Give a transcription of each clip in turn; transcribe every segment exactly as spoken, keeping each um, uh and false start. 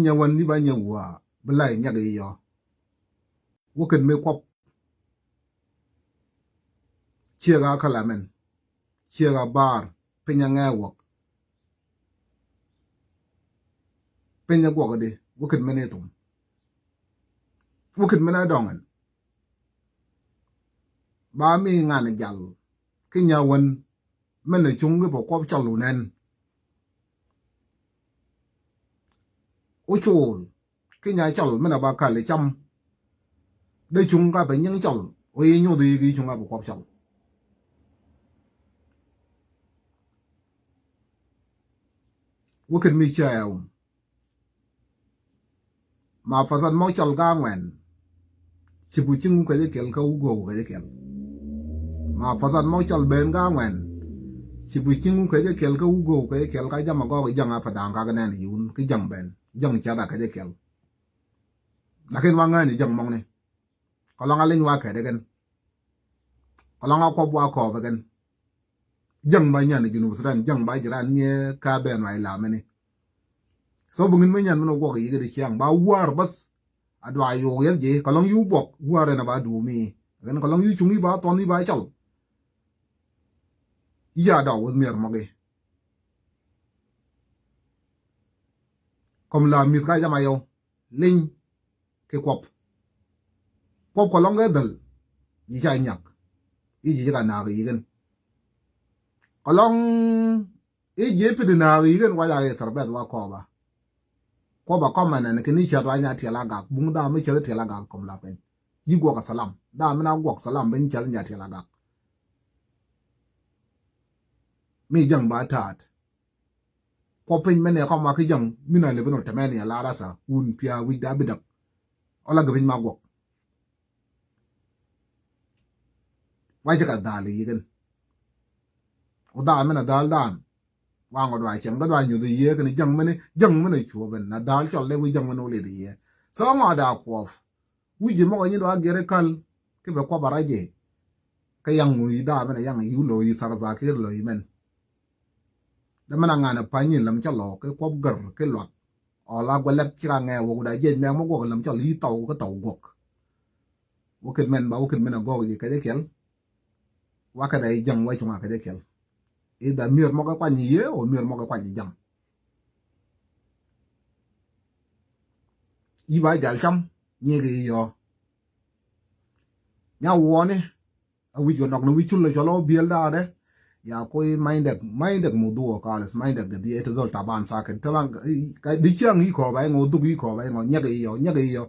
nyɛ wän ni ba nyɛ wua bi lay nyɛk i̱ yɔ. Wä kɛn mi kuɔp. Ciek a kä lamɛn. Ciek a bar. Piny a ŋɛ wuɔk. Piny a guɔk di wä kɛn mi ni thum. Wä kɛn mi ni dɔŋ ɛn. Ba mi ŋan jal ki nya wän. Min a cuŋ ki bɛ kuɔp cɔl wunɛn. Wä col ki nya cɔl min a ba kal i̱ cam. Dee cuŋ ka bɛ nyiŋ cɔl wä yi nyuth yi ki cuŋ ka bɛ kuɔp cɔl. Wä kɛn mi cia ya wum. Ma fasat mɔ cɔl ga ŋuɛn. Ci bu ciŋ kɛ jɛ kɛl kä wugɔw kɛ jɛ kɛl. Ma fasat mɔ cɔl ben ga ŋuɛn. Ci bu ciŋ kɛ jɛ kɛl kä wugɔw kɛ jɛ kɛl ka jam a gɔk jaŋ a pa daŋ ka nɛn yiwun ki jaŋ ben jaŋ ca da kɛ jɛ kɛl. Lakin wa ŋa̱ni jaŋ mɔŋni. Kɔlɔŋ a liny wa kɛ dɛ kɛn. Kɔlɔŋ a kɔp wa kɔp kɛn. Jäŋ ba nyan Junub Sudan, jäŋ ba jiran miɛ ka ben wa ila mini. So bi ŋin mi nyan min wä guɔk yik di ciaŋ ba war bas. A dua yo̱o̱k yɛl ji̱ kɔlɔŋ yu buɔk war ɛn a ba duumi. Kɛn kɔlɔŋ yu cuŋ i̱ ba thɔn i̱ ba cɔl. I̱ ca dɔw wä miɛr mɔk i̱. Kɔm la mi̱th ka jama yɔw. Liny. Ki kuɔp. Kuɔp kɔlɔŋ kɛ dhäl. Ji̱ ca nyak. I̱ ji̱ ci ka naak i̱ yikɛn. Kɔlɔŋ i̱ ji̱ pidi naak i̱ yikɛn wa ca kɛ thɛr bɛth wa kɔɔba. Kuɔpa kɔma nɛn kɛ ni cäth wa nya tiɛl a gak buŋ dam mi cäth tiɛl a gak kɔm la piny. Yi guɔk a salam dam mi na guɔk salam ben cäth nya tiɛl a gak. Mi jäŋ ba taat. Kuɔp piny mɛn ɛ kɔma ki jäŋ min a lebe nɔ tɛmɛn yɛ la rasa wun pia wi̱c da bi däk. Ɔla gɛ piny ma guɔk. Wa cɛ ka dhal i̱ yikɛn. Ku dhal mɛn a dhal dan. Wa ŋɔ dua cɛŋ gɛ dua nyuth i̱ yikɛn jäŋ mɛn jäŋ mɛn a cuɔ ben na dhal cɔl lɛ wi̱c jäŋ mɛn wä lith i̱ yikɛn. So ŋɔ da kuɔp. Wi̱c ji̱ mɔk a nyi dua gɛr i̱ kal ki bɛ kuɔp a rac i̱. Kä yaŋ ŋu i̱ daa mɛn a yaŋ i̱ wulɔ i̱ Salva Kiir lɔ i̱ mɛn. Dee mɛn a ŋa̱n a pa̱ny i̱ läm cä lɔ ki kuɔp gär ki luak. Ɔ la guɛ lɛp ci ka ŋɛɛ wä wut a jiɛc mɛk mɔ guɔk läm cä lɔ i̱ thɔw ki thɔw guɔk. Wä kɛn mɛn ba wä kɛn mɛn a gɔɔk i̱ kɛ jɛ kiɛl. Wa kɛ dee i̱ jäŋ wa cuŋ a kɛ jɛ kiɛl. I̱ dha mi̱er mɔ kɛ kuany i̱ yee ɔ mi̱er mɔ kɛ kuany i̱ jäŋ. I̱ ba jal cam nyiek i̱ yɔɔ. Nya wuɔni a wi̱c kɛ nɔk ni wi̱c cul lɛ cɔl ɔ biɛl daadɛ. Ya koy mindek mindek mudhu ɔ kalis mindek gɛ dhiɛ ti dhol taban saket taban. Di ciaŋ i̱ kɔɔba iŋɔ dhuk i̱ kɔɔba iŋɔ nyɛk i̱ yɔ nyɛk i̱ yɔ.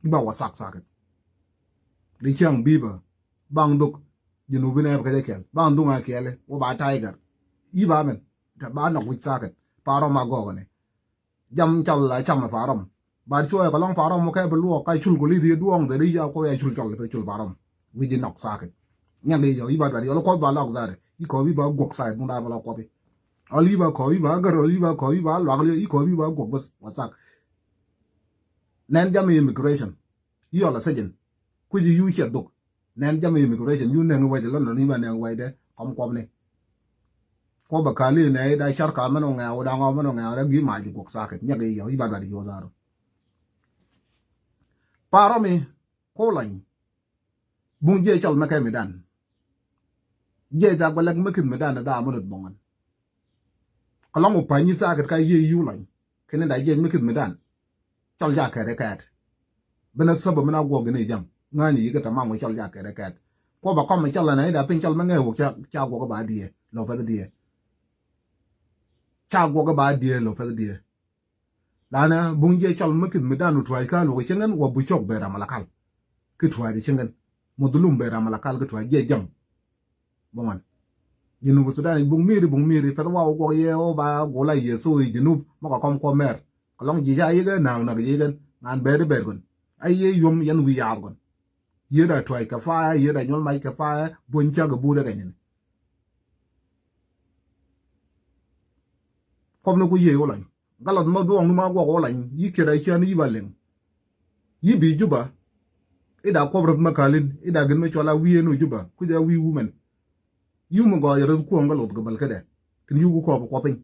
I̱ ba wä sak saket. Di ciaŋ bi̱i̱ bä baŋ dhuk. Junubin ɛ bä kɛ jɛ kɛl baŋ dhuk ŋa kɛli wä ba tiger. I̱ ba mɛn te ba nɔk wi̱c saket. Parɔ ma gɔɔkɛ ni. Jam cɔl la cam ɛ parɔm. Ba cuɔyɛ kɛ lɔŋ parɔm wä kɛ bi luɔk ka cul kɛ li̱th yɛ duɔ̱ɔ̱ŋ dhɛ di ya kuɔ ya cul cɔl pɛ cul parɔm. Wi̱c di nɔk sakit. Nyɛk di yɔ i̱ ba duat yɔl kɔp ba lɔk dharɛ i̱ kɔp i̱ ba guɔk sakit mun da ba lɔk kɔpi. Ɔl i̱ ba kɔp i̱ ba gär ɔl i̱ ba kɔp i̱ ba luak i̱ kɔp i̱ ba guɔk bäth wä sak. Nɛn jam immigration. I̱ ɔl a sejin. Kui̱c i̱ yu ciɛ dhuk. Nɛn jam immigration yu nɛŋ wɛc lɔn nɔn i̱ ba nɛŋ wɛcdɛ kɔm kuɔmni. Kuɔp bɛ kali nɛ i̱ da car ka mɛn ɔ ŋɛ̈w da ŋɔ mɛn ɔ ŋɛ̈w rɛ gi̱ mac i̱ guɔk sakit nyɛk i̱ yɔ i̱ ba duat i̱ yɔ dharo. Parɔmi ko lany. Buŋ jiɛ cɔl mɛ kɛ mi dan. Jiɛ da gbɛ lɛk mɛ kith mi dan da mɛ dot buŋan. Kɛ lɔŋ wä pa̱ny i̱ sakit ka yiëë i̱ yu lany. Kɛn in da jiɛc mi kith mi dan. Cɔl ja kɛɛt ɛ kɛɛt. Bi na thäbä mi na guɔk in i̱ jam ŋäny i̱ kɛ tamam wä cɔl ja kɛɛt ɛ kɛɛt. Kuɔ ba kɔm mi cɔl ɛn ɛ ida piny cɔl mi ŋɛɛ wä ca guɔk ba diee lɔ pɛth diee. Ca guɔk ba diee lɔ pɛth diee. Lanɛ buŋ jiɛ cɔl mi kith mi dan wä tuac kä luɔk cieŋ ɛn wä bu cɔk ben ram ala kal. Ki tuac cieŋ ɛn mudhulum ben ram ala kal ki tuac jiɛ jam. Buŋan. Junub Sudan i̱ buŋ mi̱i̱ri buŋ mi̱i̱ri pɛth wa wä guɔk yɛ wä ba gola yɛ so i̱ junub mɔ kɛ kɔm kuɔ mɛr. Kɛ lɔŋ ji̱ ca yikɛ na̱a̱k na̱k ji̱ kɛn ŋa̱n bɛɛt i̱ bɛɛt kɔn. A yɛ yuɔm yɛn wi̱i̱ yaath kɔn. Yɛ da tuac kɛ faya yɛ da nyuɔl mac kɛ faya buɔ̱ny cak i̱ buut ɛ kɛ nyin. Kɔm ni ku yɛ wä lɔny. Galɔth ma duɔŋ ni ma guɔk wä lany yi kiɛt a cian yi ba liŋ. Yi bi Juba. Ida kuɔp rith ma kalin ida gin ma cual a wi̱i̱ ɛn ɔ Juba kui̱ a wi̱i̱ wumɛn. Yi mi gɔɔy rith kuɔŋ galɔth gabal kädɛ kin yi ku kɔɔp kuɔp piny.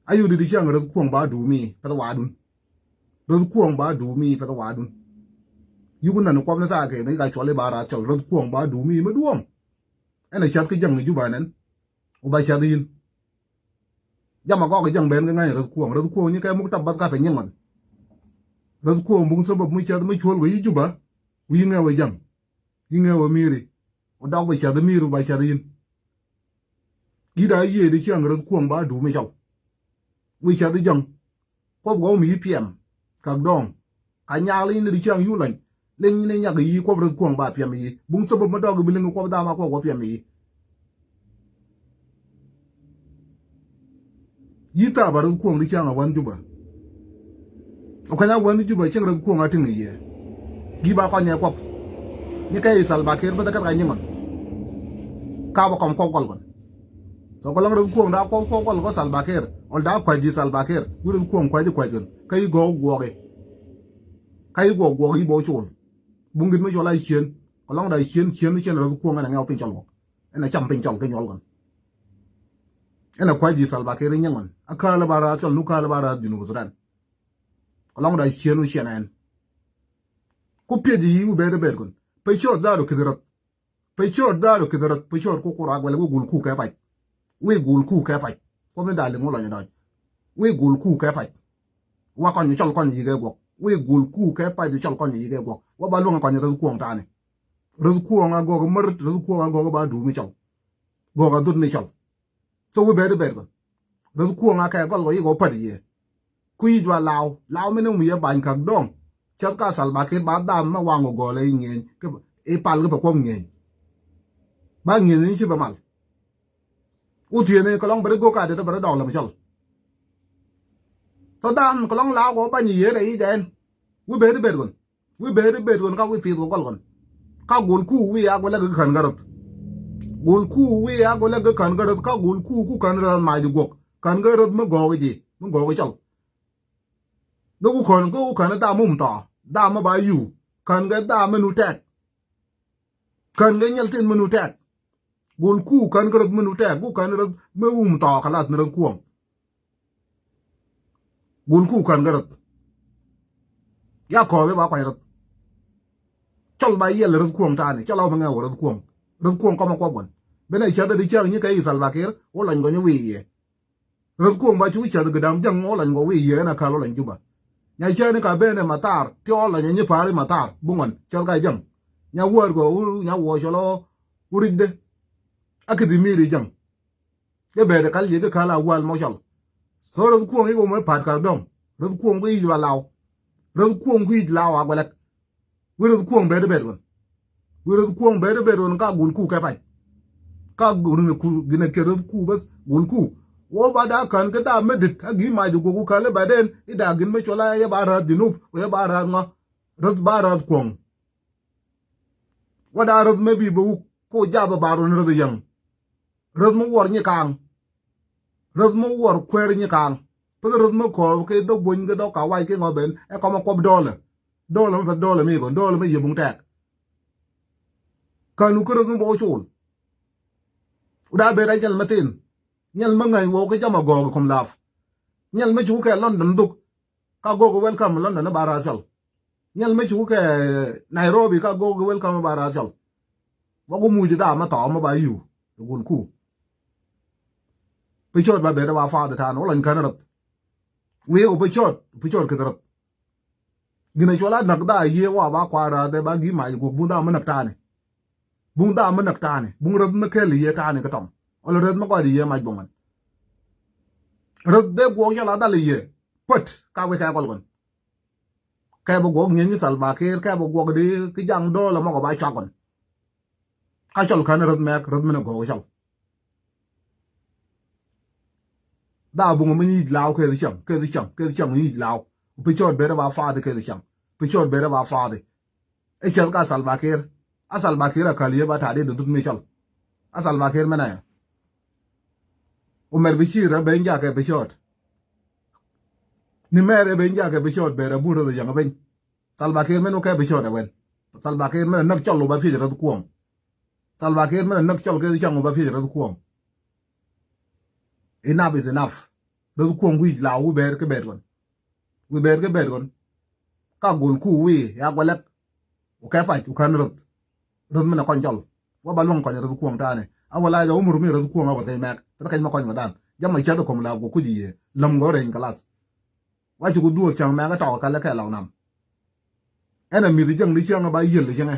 Ayut di cäŋ räth kuɔ̱ŋ ba duumi pɛth waadun. Räth kuɔ̱ŋ ba duumi pɛth waadun. Yuk nani kuɔp ni thaakɛ ni ka cuɔli ba rath cɔl räth kuɔ̱ŋ ba duumi mi duɔ̱ɔ̱m. Ɛn a cath kä jäŋ ni Juba nɛn. Wä ba cath yin. Jam a gɔk jäŋ ben kä ŋa̱ny räth kuɔ̱ŋ räth kuɔ̱ŋ ni kɛ muk tap bath ka pɛ nyiŋ ɣɔn. Räth kuɔ̱ŋ buk sabab mi cath mi cuɔl kɛ yi Juba. Wi̱i̱ ŋɛ wä jäŋ. Yi ŋɛ wä mi̱i̱ri. Wä dɔk bɛ cath mi̱i̱ri wä ba cath yin. Yi̱t a yiëë di ciaŋ räth kuɔ̱ŋ ba duumi cɔl. Wi̱i̱ cath jäŋ. Kuɔp gɔw mi yi piɛm. Kak dɔŋ. Ka nyaal in di ciaŋ yu lany. Liŋ ni nyak yi kuɔp räth kuɔ̱ŋ ba piɛm yi. Buŋ sabab mi dɔk bi liŋ kuɔp dama kuɔp wä piɛm yi. Yi thaap a räth kuɔ̱ŋ di ciaŋ a wän Juba. Ɔ kɛn a wän Juba cieŋ räth kuɔ̱ŋ a tiŋ yiëë. Gi̱ ba kɔn yɛ kuɔp. Ni kɛ yi Salva Kiir bä thɛ kɛt ka nyiŋ ɣɔn. Ka bä kɔm kuɔp gɔl kɔn. So kɛ lɔŋ räth kuɔ̱ŋ da kuɔp kuɔp gɔl kɔ Salva Kiir. Ɔl da kua̱c ji̱ Salva Kiir. Wi̱ räth kuɔ̱ŋ kua̱c ji̱ kua̱c kɔn. Kä yi gɔw guɔk yi. Kä yi gɔw guɔk yi bɔ col. Buŋ git mi cɔl a cien. Kɛ lɔŋ da cien cien mi cien räth kuɔ̱ŋ ɛn a ŋɛw piny cɔl wä. Ɛn a cam piny cɔl kɛ nyɔl kɔn. Ɛn a kua̱c ji̱ Salva Kiir inyɛ ŋɔn. A kääl a ba rath cɔl nu kääl a ba rath Junub Sudan. Kɛ lɔŋ da cien mi cien ɛn. Ku pieth ji̱ yi wi̱ bet bet kɔn. Pɛ ciöt dhaadu kithi räth. Pɛ ciöt dhaadu kithi räth. Pɛ ciöt ku kurak wɛlɛ wi̱ gul ku kɛ pac. Wi̱ gul ku kɛ pac. Kuɔth ni da liŋ wä lɔny dɔc. Wi̱ gul ku kɛ pac. Wa kɔny cɔl kɔny yikɛ guɔk. Wi̱ gul ku kɛ pac cɔl kɔny yikɛ guɔk. Wa ba luäŋ kɔny räth kuɔ̱ŋ tani. Räth kuɔ̱ŋ a gɔk mär, räth kuɔ̱ŋ a gɔk ba duumi cɔl. Gɔk a dhut ni cɔl. So wi̱ bet bet kɔn. Räth kuɔ̱ŋ a kɛ gɔl kɔ yikɔ pat yie. Ku yic wa law, law mi ni wum yɛ bany kak dɔŋ. Cɛth ka Salva Kiir ba dham ma waŋ wä gɔl ɛ iŋieny. Kɛ i pal kɛ pɛ kuɔm ŋieny. Ba ŋieny ni ci bɛ mal. Wä thieen ni kɛ lɔŋ bɛ ri gök ka det bɛ ri dɔk lɛ mi cɔl. So dham kɛ lɔŋ law kɔ bany yie rɛ ic ɛn. Wi̱ bet bet kɔn. Wi̱ bet bet kɔn ka wi̱ pi̱th kɔ gɔl kɔn. Ka gol ku wi̱ ya gɔlɛ kɛ kän kä räth. Gol ku wi̱ ya gɔlɛ kɛ kän kä räth ka gol ku ku kän räth mac guɔk. Kän kä räth mi gɔɔk ji̱ mi gɔɔk cɔl. Dee ku kän kä ku kän dham mum thɔɔ dham mi ba yuu. Kän kɛ dham mi nu tɛk. Kän kɛ nyɛl tin mi nu tɛk. Gol ku kän kä räth mi nu tɛk ku kän räth mi wum thɔɔ kɛ lath mi räth kuɔ̱ŋ. Gol ku kän kä räth. Ya kɔɔk i̱ ba kuany räth. Cɔl ba yiɛl räth kuɔ̱ŋ tani cɔl a wä mi ŋɛw räth kuɔ̱ŋ. Räth kuɔ̱ŋ kɔmɛ kuɔp wän. Ben ɛ cäth ɛ di cäk nyi kɛ i̱ Salva Kiir wä lɔny gɔny i̱ wi̱i̱ yiɛ. Räth kuɔ̱ŋ ba cu cäth gɛ dam jäŋ ɣɔlany gɔw wi̱i̱ yiëë ɛn a kal ɣɔlany Juba. Nya cäni ka ben ɛ mathar ti ɣɔlany ɛ nyi pa̱a̱r i̱ mathar buŋɔn cäth ka jäŋ. Nya wäär gɔ wur nya wuɔ cɔl ɔ wuricdɛ. A kithi mi̱i̱r i̱ jäŋ. Kɛ bɛɛt ɛ kal yiëë kɛ kal a wäl mɔ cɔl. So räth kuɔ̱ŋ i̱ wä mɛ pa̱a̱t kak dɔ̱ŋ. Räth kuɔ̱ŋ ku i̱ ba law. Räth kuɔ̱ŋ ku i̱ law a guɛlɛk. Wi̱r räth kuɔ̱ŋ bet bet ɣän. Wi̱r räth kuɔ̱ŋ bet bet ɣän ka gul ku kɛ pac. Ka gul ni ku gin a kiɛ räth ku bäth gul ku. Wä ba da kän kä da mi dit a gi̱i̱ mac guɔk ku kal i̱ ba den i̱ da gin mi cɔl a yɛ ba räth Junub wä yɛ ba räth ŋɔ. Räth ba räth kuɔ̱ŋ. Wä da räth mi bi bä wuk ko jap a ba run räth yäŋ. Räth mi wuɔr nyi kaŋ. Räth mi wuɔr kueer nyi kaŋ. Päth räth mi kɔɔp kɛ dhok buny kɛ dhok ka wac kɛ ŋɔ ben ɛ kɔmɛ kuɔp dɔlɛ. Dɔlɛ mi päth dɔlɛ mi kɔn dɔlɛ mi yie buŋ tɛk. Kanu kä räth mi bɔk col. Wä da ben a nyɛl mi thin. Nyɛl mi ŋäny wä kɛ jam a gɔɔk kɔm lap. Nyɛl mi cu kɛ London dhuk. Ka gɔɔk welcome London ba rath cɔl. Nyɛl mi cu kɛ Nairobi ka gɔɔk welcome ba rath cɔl. Wä ku muc da ma thɔɔ ma ba yu. Gul ku. Pi cɔɔt ba ben ba fath tan wä lɔny kän räth. Wi̱i̱ wä pi cɔɔt pi cɔɔt kith räth. Gin a cuɔl a näk da yiëë wa ba kua̱r räth ba gi̱i̱ mac guɔk buŋ da mi näk tani. Buŋ da mi näk tani buŋ räth mi kel yiëë tani kä tɔm. Wala räth mi gɔc yiëë mac buŋ ɣän. Räth dee guɔk cɔl a dhal yiëë. Pät ka wek kɛ gɔl kɔn. Kɛ bi guɔk ŋi̱eeny ni Salva Kiir kɛ bi guɔk di ki jaŋ do̱o̱l ɛmɔ kɛ ba cɔak kɔn. Ka cɔl kän räth mɛk räth min ɛ gɔw cɔl. Dha buŋ mi nyic law keth cäŋ keth cäŋ keth cäŋ nyic law. Pi cɔɔt ben ɛ ba fathi keth cäŋ. Pi cɔɔt ben ɛ ba fathi. Ɛ cäth ka Salva Kiir. A Salva Kiir a kal yie ba ta̱a̱ di dudut mi cɔl. A Salva Kiir mi nɛ. Umɛr bi ciir ɛ ben jakɛ pi cɔɔt. Ni mɛr ɛ ben jakɛ pi cɔɔt ben ɛ bun rɛth ɛ yäŋ ɛ ben. Salva Kiir min wä kɛ pi cɔɔt ɛ wɛn. Salva Kiir min ɛ näk cɔl wä ba piec ɛ räth kuɔ̱ŋ. Salva Kiir min ɛ näk cɔl kɛ cäŋ wä ba piec ɛ räth kuɔ̱ŋ. Enough is enough. Räth kuɔ̱ŋ wi̱i̱ la wi̱i̱ bɛɛr kä bɛɛt kɔn. Wi̱i̱ bɛɛr kä bɛɛt kɔn. Ka gol ku wi̱i̱ ya gualɛk. Wä kɛ pac wä kän räth. Räth mi nɛ kɔny cɔl. Wä ba luɔ̱ŋ kɔny räth kuɔ̱ŋ ta̱a̱ni. A wä la jɛ wä mur mi räth kuɔ̱ŋ a wä thɛy mɛk. Räth kɛc ma kɔny wä dan. Jɛ ma cäth kɔm la guɔ kuc yiëë. Läm gɔ̱ rɛny kɛ lath. Wa ci ku dhuɔth cäŋ mɛk a tɔk kɛ lɛ kɛ lɔk nam. Ɛn a mi̱th jäŋ di cäŋ ba yiël di cäŋɛ.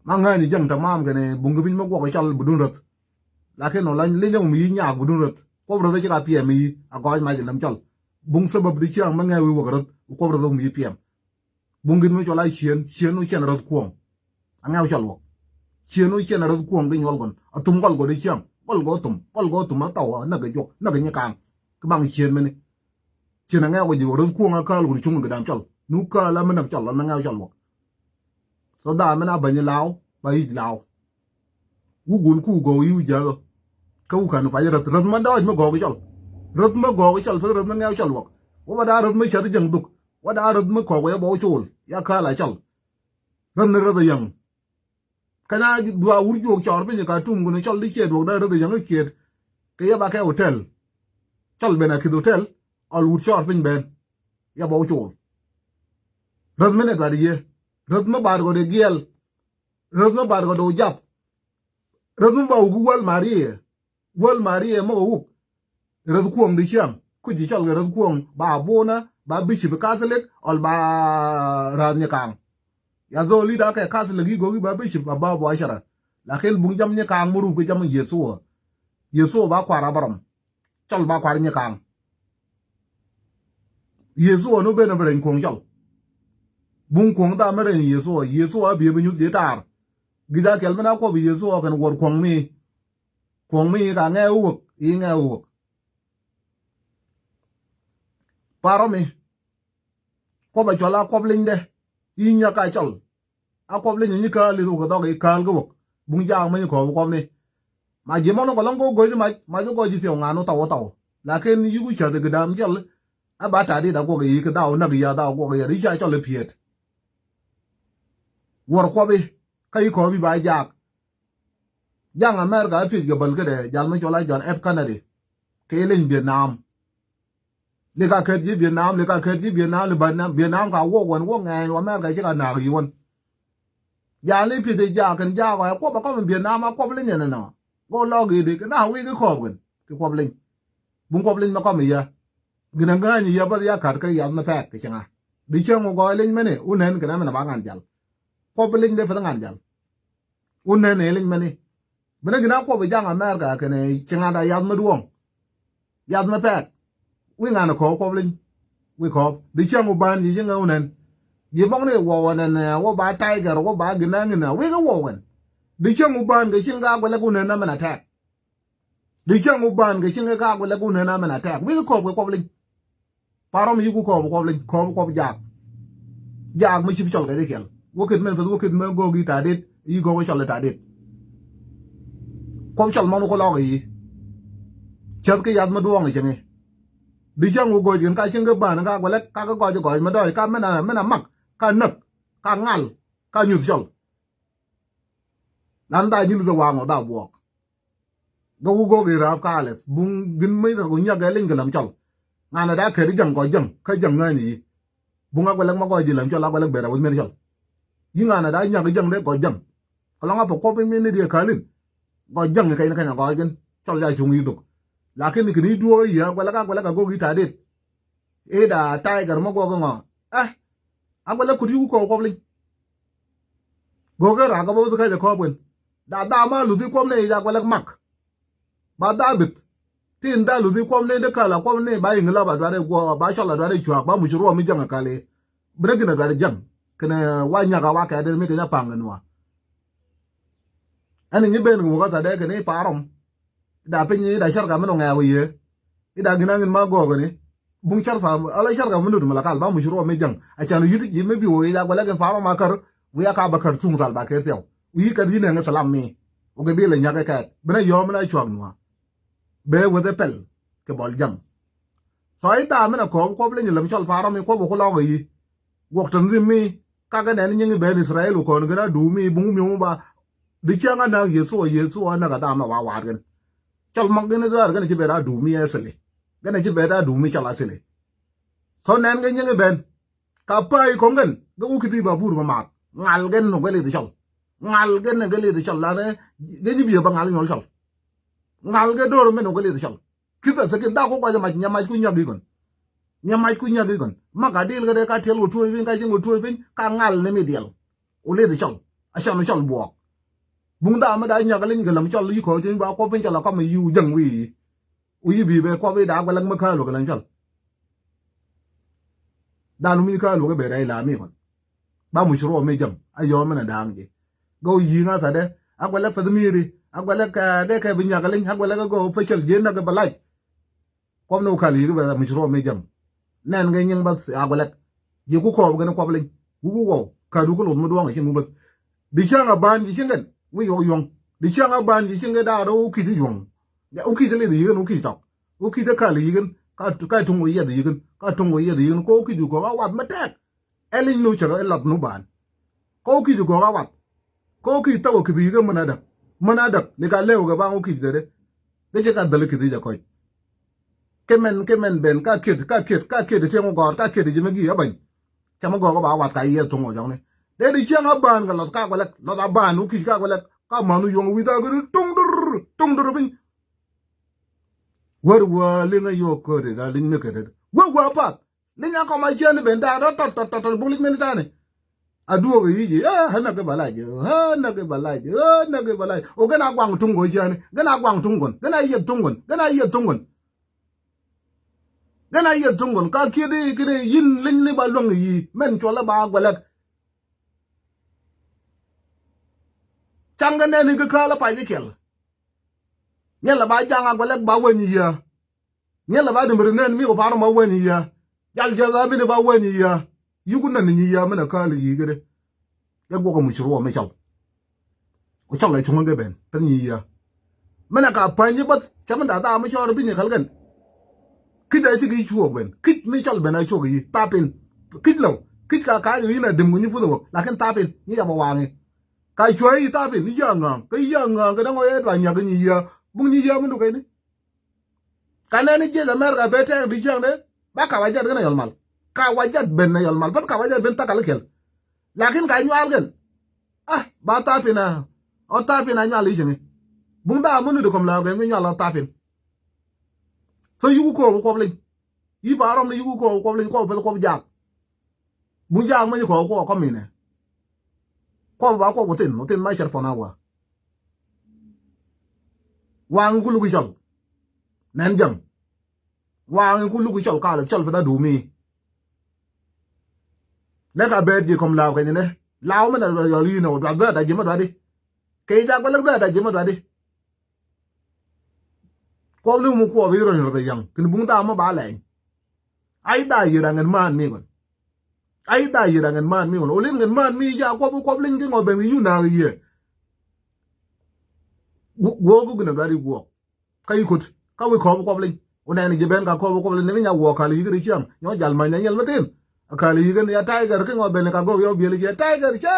Ma ŋäni jäŋ tamam kɛnɛ buŋ kɛ piny ma guɔk cɔl bi dun räth. Lakin wä la linyɛ wum yi nyaak bi dun räth. Kuɔp räth ci ka piɛm yi a gɔɔc mac in lam cɔl. Buŋ sabab di cäŋ ma ŋɛɛ wi̱i̱ wäk räth kuɔp räth wum yi piɛm. Buŋ gin mi cɔl a ciën, ciën wä ciɛn räth kuɔ̱ŋ. A ŋɛw cɔl wäk. Ciën wä ciɛn räth kuɔ̱ŋ ki nyuɔl gɔn. A thum gɔl gɔn di ciaŋ. Gɔl gɔn thum. Gɔl gɔn thum a thaw a näk kɛ juɔk. Näk kɛ nyi kaŋ. Ki baŋ ciën mini. Ciën a ŋɛw kɔ ji̱ räth kuɔ̱ŋ a kääl wur cuŋ kɛ dam cɔl. Nu kääl a mi näk cɔl a mi ŋɛw cɔl wäk. So da min a bäny law ba yic law. Wu gul ku gɔw yi wu jäthä. Kä wu kan pac räth räth ma dɔɔc mi gɔw kɛ cɔl. Räth ma gɔw kɛ cɔl pek räth ma ŋɛw cɔl wäk. Wä ba da räth ma cäth jäŋ dhuk. Wä da räth mi kɔk wä ya bɔw col ya kääl a cɔl. Räth ni räth a yäŋ. Kɛn a dua wur juɔk cɔɔr piny ka tum kun cɔl di ciɛ duɔk da räth a yäŋ a kiet. Kɛ ya ba kɛ hotel. Cɔl ben a kith hotel. Ɔl wur cɔɔr piny ben. Ya bɔw col. Räth mi nɛ duat yie. Räth mi baat gɔdɛ giɛl. Räth mi baat gɔdɛ wä jap. Räth mi ba wuk wäl Maria. Wäl Maria mɔ wuk. Räth kuɔŋ di ciaŋ. Kuc ji̱ cɔl kɛ räth kuɔŋ ba abuna ba bishop Catholic ɔl ba räth nyɛ kaŋ. Ya dhol i̱ dakɛ Catholic i̱ go̱ki ba bishop ba ba buacara. Lakin buŋ jam nyɛ kaŋ muruk kɛ jam Yecu. Yecu ba kuar Abraham. Cɔl ba kuar nyɛ kaŋ. Yecu ɔn wä ben a bi rɛny kuɔŋ cɔl. Buŋ kuɔŋ dha mi rɛny Yecu ɔ Yecu a biɛ bi nyuth jɛ taar. Gi̱th a kɛl mi na kuɔp Yecu ɔ kɛn wuɔr kuɔŋ mi. Kuɔŋ mi ka ŋɛɛ wä wäk i̱ ŋɛɛ wä wäk. Parɔ mi. Kuɔp a cɔl a kuɔp linydɛ i̱ nyäk a cɔl. A kuɔp leny nyi kääl i̱ ruk kɛ dhɔk i̱ kääl kä wäk. Buŋ jaak mäny kɔɔp kuɔpni. Ma ji̱ mɔn kɔ lɔŋ kɔ go̱c mac mac kɔ ji̱ thiɔw ŋa̱n wä thaw wä thaw. Lakin yiku cäth i̱ kɛ da̱a̱m cɔl. A ba ta̱a̱ dit a guɔk i̱ kɛ dhaw näk i̱ ya dhaw guɔk i̱ ya i̱ ca cɔl i̱ piet. Wuɔr kuɔp i̱ kä i̱ kɔɔp i̱ ba jaak. Jaŋ America i̱ piec kɛ bäl kädɛ jal mi cɔl a John F Kennedy. Kɛ i̱ leny Vietnam. Li ka ket ji̱ Vietnam, li ka ket ji̱ Vietnam, li Vietnam, Vietnam ka wuɔk wän wuɔk ŋɛɛny wä America ci ka naak yi̱ wän. Ja̱a̱n li pi̱th i̱ jaak kɛn jaak ɔ ɛ kuɔp ɛ kɔm in Vietnam a kuɔp liny ɛn ɛnɔ. Go̱o̱k lɔɔk i̱ di kɛ na wi̱i̱ ki kɔɔp kɛn ki kuɔp liny. Buŋ kuɔp liny mɛ kɔm i̱ yɛ. Gin ɛ ŋääny i̱ yɛ bäth ya ka̱t kä yath mɛ pɛɛk kɛ cäŋa. Di cäŋ wä gɔɔy liny mɛni wä nɛn kɛn ɛmɛn ɛ ba ŋa̱n jal. Kuɔp liny dee pɛth ŋa̱n jal. Wä nɛn ɛ liny mɛni. Bi ni gin a kuɔp i̱ ja̱ŋ America kɛnɛ ci ŋa̱t a yath mi duɔ̱ŋ. Yath mi pɛɛk. Wi̱i̱ ŋa̱n kɔɔp kuɔp liny. Wi̱i̱ kɔɔp di cäŋ wä bään ji̱ ci ŋäu nɛn. Ji̱ bäŋ ni wä wä nɛn wä ba tiger wä ba gin a ŋin a wi̱i̱ kä wä wɛn. Di cäŋ wä bään kɛ cin ka guɛlɛ ku nɛn a min a tɛk. Di cäŋ wä bään kɛ cin ka guɛlɛ ku nɛn a min a tɛk wi̱i̱ kä kɔɔp kɛ kuɔp liny. Parɔm yiku kɔɔp kɔɔp leny kɔɔp kɔɔp jaak. Jaak mi cip cɔl kɛ di kɛl wä kit mɛn peth wä kit mɛ gɔɔk i̱ ta̱a̱ det i̱ gɔɔk i̱ cɔl i̱ ta̱a̱ det. Kɔɔp cɔl mɔn wä kɔ lɔɔk i̱ cäth kä yath mi duɔɔŋ i̱ cäŋ i̱ di cäŋ wä gɔɔc kɛn ka cäŋ kä bään ka guɛlɛk ka kä gɔɔc i̱ gɔɔc mi dɔɔc ka mɛn a mɛn a mak ka näk ka ŋal ka nyuth cɔl. Lan da nyi luth ɛ waŋ ɔ da buɔɔk. Gɛ wä go̱o̱k i̱ ra̱a̱p kaalɛth buŋ gin mi thar ku nyak gɛ liny kɛ läm cɔl. Ŋa̱n ɛ da̱a̱ kɛt i̱ jäŋ gɔc jäŋ kä jäŋ ŋäänyi yi̱. Buŋ a guɛlɛk ma gɔc ji̱ läm cɔl a guɛlɛk ben a weth mi̱eth cɔl. Yi̱ ŋa̱n ɛ da̱a̱ nyak i̱ jäŋ dee gɔc jäŋ. Kɛ lɔŋ a pɛ kuɔp in mi̱eth ni diɛ käl in. Gɔc jäŋ kɛ in kɛn a gɔc in cɔl ca cuŋ i̱ dhuk. Lakin kɛ ni duɔɔk i̱ yi̱ a guɛlɛk a guɛlɛk a go̱o̱k i̱ ta̱a̱ det. Ida tiger mɔ guɔk iŋɔ. Ɛ a guɛlɛ kut yuk kɔɔk kɔp liny. Go̱o̱k in raak kɛ bä wä thikä jɛ kɔɔp kɛn. Da dha ma luthi kuɔm ni i̱ a guɛlɛ mak. Ba dha bith. Tin da luthi kuɔm ni di kal a kuɔm ni ba iŋ la ba duat i̱ guɔ ba cɔl a duat i̱ cuaak ba muc ruɔm i̱ jäŋ a kal i̱. Bi rɛ gin a duat i̱ jäŋ kɛnɛ wa nyak a wa kɛ den mi kɛ nya paŋ kɛ nua. Ɛn i̱ nyi ben kɛ wä kä tha dee kɛn i̱ parɔm. Ida piny ida cärkɛ mi nɔ ŋɛ̈ɛ̈ wä yiëë. Ida gin a ŋin ma gɔɔkɛ ni buŋ cärkɛ ala cärkɛ mi nut mi la kal ba muc ruɔm mi jäŋ a can wi̱i̱t ji̱ mi bi wä i̱ la guɛlɛ kɛn pa̱a̱r ma kär. Wi̱i̱ a ka bä kär thuŋ thal ba kër thiaw wi̱i̱ kɛth yi̱n ɛŋ salam mi. Wä kɛ bi lɛ nyak kɛ kɛɛt bi na yɔ̱ɔ̱m mi na cuak nua̱a̱. Bee weth ɛ pɛl kɛ bɔl jäŋ. Thɔ i̱ daam mi na kɔɔk kuɔp leny lɛm cɔl pa̱a̱r mi kuɔp wä ku lɔɔk ɛ yi̱. Guɔk tɛn dhim mi kakɛ nɛn nyiŋ i̱ ben Israel wä kɔn gɛn a duumi buŋ mi wä ba. Di cäŋ a näk Yecu a Yecu a näk a dham a wa waat gɛn. Cɔl mak gɛn Israel gɛn ci ben a duumi ɛ thili. Gɛn a ci bɛt a dum mi cɔl a thilɛ. Thɔ nɛn gɛ nyiŋ i̱ ben. Ka pay kɔŋ gɛn gɛ wä kithi ba bur ba mak. Ŋal gɛn nɔ gɛ lith cɔl. Ŋal gɛn nɔ gɛ lith cɔl lanɛ gɛ nyi biɛ ba ŋal nyɔl cɔl. Ŋal gɛ dor mɛn nɔ gɛ lith cɔl. Kith a thikin dak ku guac a mac nya mac ku nyak ikɔn. Nya mac ku nyak ikɔn. Mak a dil kɛ dee ka tiɛl wä tuɔc piny ka cieŋ wä tuɔc piny ka ŋal ni mi diɛl. Wä lith cɔl a cɔn cɔl buɔɔk. Buŋ da mi da nyak liny kɛ lam cɔl yi kɔc cieŋ ba kuɔp piny cɔl a kɔm yi wä jäŋ wi̱i̱. Wä yi bi bɛ kuɔp i̱ da guɛlɛk mi kääl wä kɛ lam cɔl. Dan mi kääl wä kɛ bɛ rɛy la mi kɔn. Ba muc ruɔ mi jäŋ a yɔ mi na da̱a̱ŋ ji̱. Gɛ wä yi̱i̱ŋ a thadɛ a guɛlɛk pɛth mi̱i̱ri a guɛlɛk kɛ kɛ bi nyak liny a guɛlɛk a gɛ wä pecäl ji̱ nak kɛ bɛ lac. Kuɔp ni wä kääl yi̱i̱k bɛ muc ruɔ mi jäŋ. Nɛn kɛ nyiŋ bä a guɛlɛk. Ji̱ ku kɔɔp kɛn kuɔp liny. Wä ku wä kääl wä ku luth mi duɔ̱ŋ a cieŋ wä bäth. Di cäŋ a bään ji̱ cieŋ kɛn wi̱i̱ wä yuɔ̱ŋ. Di cäŋ a bään ji̱ cieŋ kɛn da̱a̱r wä ki̱c yuɔ̱ŋ. Wä ki̱c lith yi̱i̱k kɛn wä ki̱c tɔk. Wä ki̱c a kääl yi̱i̱k kɛn ka tuŋ wä yiɛth yi̱i̱k kɛn ka tuŋ wä yiɛth yi̱i̱k kɛn kɛ wä ki̱c wä kɔk a wath mi tɛk. Ɛ lic nu cɛ lat nu baan. Kɛ wä ki̱c kɔk a wath. Kɛ wä ki̱c thak wä ki̱th yi̱k mën adäk. Mën adäk ni ka lɛw kɛ baŋ wä ki̱c thɛrɛ. Kɛ cɛ ka dhäl ki̱th yic a kɔc. Kɛ mɛn kɛ mɛn ben ka kiɛt ka kiɛt ka kiɛt tiɛŋ wä gɔɔr ka kiɛt ji̱ mɛ gi̱i̱ a bany. Cɛ mɛ gɔɔk ba wath ka yiɛth tuŋ wä jɔkni. Dee di cieŋ a bään kɛ lɔth ka guɛlɛk lɔth a bään wä ki̱c ka guɛlɛk ka ma̱n wä yuɔ̱ŋ wi̱th a gör tuŋ dur tuŋ dur piny. Wär wä liŋ a yɔk kööt da liŋ mi kööt. Wä wä path. Liŋ a kɔm a ciɛn ben da da tɔt tɔt tɔt tɔt buk liŋ mɛn tani. A duɔk a yic ɛ hä nak i̱ ba lac ɛ hä nak i̱ ba lac ɛ hä nak i̱ ba lac. O gɛn a guaŋ tuŋ gɔ ciɛn gɛn a guaŋ tuŋ gɔn gɛn a yieth tuŋ gɔn gɛn a yieth tuŋ gɔn. Gɛn a yieth tuŋ gɔn ka kiet i̱ kini yin liŋ ni ba luäŋ yi mɛn cuɔl a ba guɛlɛk. Caŋ gɛ nɛn i̱ kä kääl a pac i̱ kiɛl. Nyɛl a ba jaŋ a guɛlɛk ba weny yia. Nyɛl a ba dimbir nɛn mi kɛ pa̱r ma weny yia. Jal jal a bini ba weny yia. Yuk nɛn nyi yia min a kääl yi̱i̱ gɛdɛ. Kɛ guɔk a muc ruɔ mi cɔl. Ku cɔl a cuŋä gɛ ben pɛn nyi yia. Min a ka pa̱ny i̱ bath cɛ min da̱a̱ dhaam mi cɔɔr bi nyi kɛl gɛn. Ki̱c a ci ki cuɔɔk ben ki̱c mi cɔl ben a cuɔk yi thapin. Ki̱c lɔw ki̱c ka ka̱a̱c ɣöö yin a dim ku nyi puth ɣöö lakin thapin nyi yap a waŋi. Ka cuɛ yi thapin ni ci a ŋa̱a̱ŋ kä yi a ŋa̱a̱ŋ kɛ däŋ ɣɔy ɛ duany nyak kä nyi yia buk nyi yia mi duk kɛni. Ka nɛn ni jiɛth America ben tɛɛk di cäŋ dee ba kap a jat kɛn a yɔl mal. Kap a jat ben a yɔl mal bäth kap a jat ben thak kal kɛl. Lakin ka nyual kɛn. Ah ba thapin a ɔ thapin a nyual i̱ cäŋi. Buk da mi nut kɔm la kɛn mi nyual ɔ thapin. Thok yuk kuɔɔk kuɔp liny. Yi ba rɔm ni yuk kuɔɔk kuɔp liny kuɔp peth kuɔp jaak. Buk jaak mɛny kɔɔk kuɔɔk kɔm inɛ. Kuɔp ba kuɔp wä thin wä thin ma cɛr pɔn a wa. Waŋ ku luk i̱ cɔl. Nɛn jäŋ. Waŋ ku luk i̱ cɔl kalɛ cɔl peth a dumi. Lɛ ka bɛɛt ji̱ kɔm law kɛn inɛ law mɛn a yɔl yinɛ wä duath bɛɛt a ji̱ ma duath di. Kɛ i̱ jaak bä lɛk bɛɛt a ji̱ ma duath di. Kuɔp ni wä mi kuɔp i̱ rɔ̱ny rɔ̱th a yäŋ kɛn buŋ daam mi ba lɛny. Ay da yir aŋɛn maan mi kɔn. Ay da yir aŋɛn maan mi kɔn olin ŋɛn maan mi ja kuɔp kuɔp liny ki ŋɔ ben ki yu naak yiɛ. Guɔk guɔk ki gunɛ duat i̱ guɔk. Ka yi kot ka wi̱i̱ kɔɔp kuɔp liny. Wä nɛn ji̱ ben ka kɔɔp kuɔp liny ni mi nya guɔk kal yi̱ ki ri ciaŋ nyɔ jal ma̱ny na nyɛl mi thin. A kal yi̱ ki ni a tiger ki ŋɔ ben ka gɔk yɔ biɛl ci a tiger cɛ.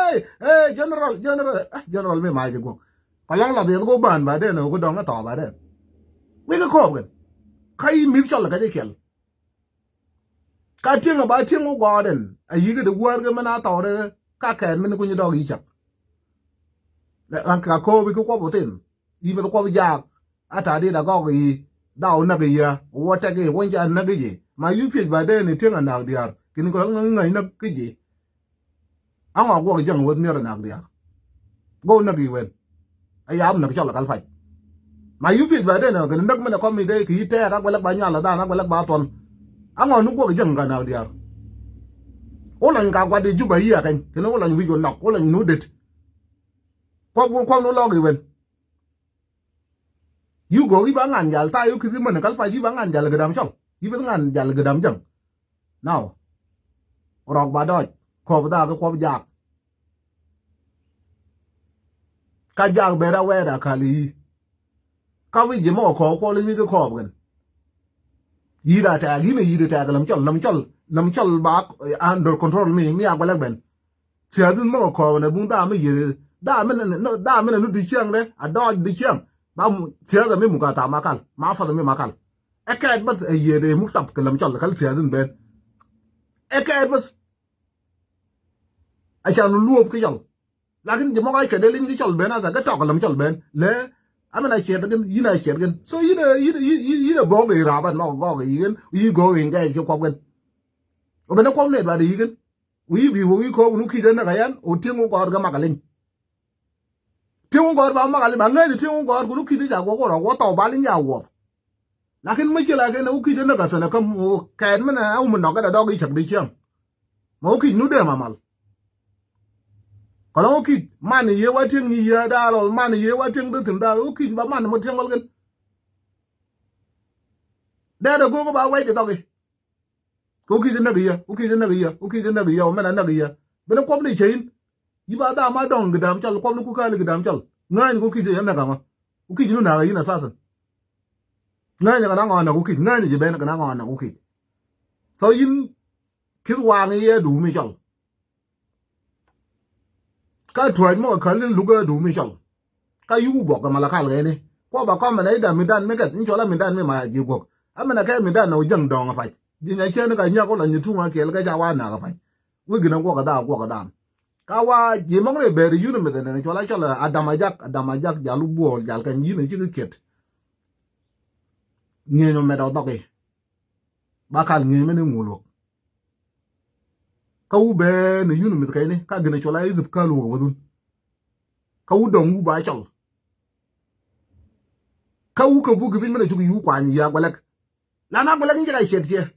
Ɛ general general ɛ general mi mac i̱ guɔk. Kɔ lɔŋ lath yɛth go̱ ban ba den ɛ wä ki dɔŋ ɛ thɔɔ ba den. Wi̱i̱ ki kɔɔp kɛn. Ka yi mi̱th cɔl kɛ jɛ kiɛl. Ka tieŋ a ba tieŋ wä gɔɔdɛn a yi̱k i̱ ti wäär kɛ min a thɔɔri ka kɛɛt min kuny dɔk yi̱ cak. Ɣän ka ko̱o̱p i̱ ki kuɔp wä thin i̱ mith kuɔp jaak a ta̱a̱ dit a gɔk i̱ daw näk i̱ yä wä tɛk i̱ wä ca näk i̱ ji̱ ma yup piec ba dee ni tieŋ a naak diaar ki̱n kɛ ŋäc näk ki ji̱. Aŋɔ guɔk jäŋ weth miɛr ɛ nak diaal. Go̱o̱k näk i̱ wen. A yam näk cɔl ɛ kal pac. Ma yup piec ba den ɛ kɛn näk min ɛ kɔm i̱ dee kɛ yi̱ tɛɛk a guɛlɛk ba nyual ɛ dhan a guɛlɛk ba thuɔn. Aŋɔ ni guɔk jäŋ ka nak diaal. Wä lɔny ka gua̱t i̱ Juba yi̱ a kɛny kɛn wä lɔny wi̱c wä nɔk wä lɔny nu det. Kuɔk wä kuɔk nu lɔk i̱ wen. Yu go̱o̱k i̱ ba ŋan jal thaay wä ki̱th i̱ män ɛ kal pac i̱ ba ŋan jal ɛ gɛ dam cɔl i̱ beth ŋan jal ɛ gɛ dam jäŋ. Now rɔk ba dɔc kɔp dhaak kɛ kuɔp jaak. Ka jaak ben a wɛɛt a kal i̱ ka wi̱c ji̱ mɔ kɔɔp kuɔl i̱ mi kɛ kɔɔp kɛn. Yi̱t a tɛɛk yi̱n a yi̱t a tɛɛk lam cɔl lam cɔl lam cɔl ba under control mi mi a guɛlɛk ben. Thia̱a̱th in mɔ kɔɔp nɛ buŋ dhaak mi yi̱t dhaak mi nɛ dhaak mi nɛ nu di ciaŋ dɛ a dɔɔc di ciaŋ ba thia̱a̱th a mi muk a thaak ma kal ma fath mi ma kal. Ɛ kɛɛt bäth ɛ yiëë dee muk tap kɛ läm cɔl kal thia̱a̱thin ben. Ɛ kɛɛt bäth. Ɛ can luɔp kä cɔl. Lakin ji̱ mɔk a kɛ dee liny kä cɔl ben a tha̱a̱ kɛ tɔk kɛ läm cɔl ben lɛ. Amin a ciɛt gin, yïn a ciɛt gin. So yïn a, yïn a, yïn a, yïn a bɔk i̱ rabat mɔk gɔk i̱ gin, yï gɔk i̱ gɛɛc kɛ kuɔp gin. Ɔ ben a kuɔp nɛt ba dee yï gin. Wi̱i̱ bi wä wi̱i̱ kɔɔk wun wä ki̱c ɛ näk ɛ yɛn ɔ ti̱eŋ wä gɔɔr gɛ mak ɛ liny. Ti̱eŋ wä gɔɔr ba mak ɛ liny ba ŋäcni ti̱eŋ wä gɔɔr kun wä ki̱c ɛ ca guɔk wä rɔ wä thɔw ba liny ca wuɔth. Lakin mi ci la kɛn wä ki̱c ɛ näk ɛ thɛn ɛ käm wä kɛɛt min ɛ wä mi nɔk kɛ dɛ dɔk i̱ cäk di ciɛŋ. Ma wä ki̱c nu dee ma mal. Kɔlɔŋ wä ki̱c man i̱ yiee wa ti̱eŋ ni yiee daal ɔl man i̱ yiee wa ti̱eŋ dee thi̱n daal wä ki̱c ba man mɔ ti̱eŋ ɔl kɛn. Dee dee go̱o̱k ba wɛc kɛ dhɔk i̱. Kɛ wä ki̱c näk yɛ, wä ki̱c näk yɛ, wä ki̱c näk yɛ, wä mɛn a näk yɛ. Bini kuɔp ni cɛ in. Yi ba dhama dɔŋ gidam cɔl, kuɔp ni ku kali gidam cɔl. Ŋäny kɛ wä ki̱c yɛ näk aŋɔ. Wä ki̱c nu nak yɛ in a thathin. Ŋäny kɛ na ŋɔ a näk wä ki̱c, ŋäny jɛ ben kɛ na ŋɔ a näk wä ki̱c. Thɔ yin ki̱th waŋ yɛ duumi cɔl. Ka tuac mɔ kɛ käl in luk ɛ duumi cɔl. Ka yuk buɔk kɛ malakal kɛni. Kuɔ ba kɔmɛ nɛ ida midan mi kɛth in cɔl a midan mi ma ji̱ guɔk. Amɛnɛ kɛ midan nɛ wä jäŋ dɔŋ a pac. Ji̱ nya cɛn ka nyak wä la nyi tuŋ a kiɛl kɛ ca wa nak a pac. Wek gin a guɔk a dha guɔk a dhan. Ka wa ji̱ mɔk ni bɛɛri yun mith ɛnɛ cɔl a cɔl a dam a jak a dam a jak jal wä buɔɔl jal kɛn yin a cikɛ kiɛt. Ŋi̱eeny mɛ mɛt a dhɔki. Ba kal ŋi̱eeny mɛ ni ŋuul wä. Ka wu bɛ ni yun mith kɛni ka gin a cɔl a idhip ka luɔk wä dhun. Ka wu dɔŋ wu ba cɔl. Ka wu kɛ buk kɛ piny mɛn a cuk yu kuany ya gualɛk. Lan a gualɛk ni cɛ ka ciɛt ciɛ.